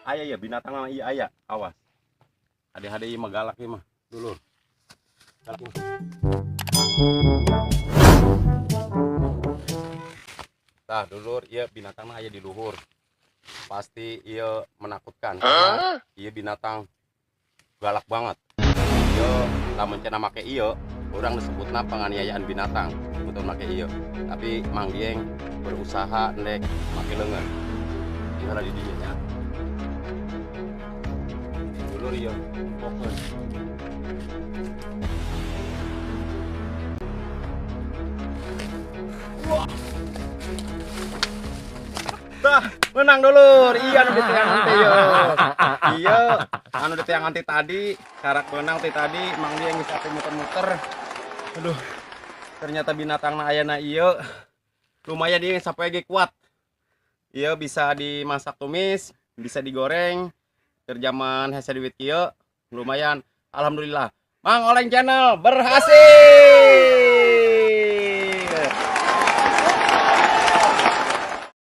Aya ya binatang mah, iya aya. Awas. Hade-hade, ieu mah galak ieu mah, dulur. Galak ieu mah. Tah, dulur, ieu binatang mah aya di luhur. Pasti ieu menakutkan karena ieu binatang galak banget. Ieu lamun cenah make ieu, urang disebutna penganiayaan binatang. Betul make ieu. Tapi Mang Dieng berusaha nek make leungeun. Ieu lah di dieu nya. Dulur, ieu fokus. Wah. Tah, menang, dulur. Iya, anu diteangan teh ieu. Iya, anu diteangan teh tadi, karak menang teh tadi, Mang Dieng geus atuh muter-muter. Aduh. Ternyata binatangna ayana ieu. Lumayan ieu sampai ge kuat. Ieu bisa dimasak tumis, bisa digoreng. Keur zaman hese duit kieu, lumayan. Alhamdulillah. Mang Oleng Channel berhasil.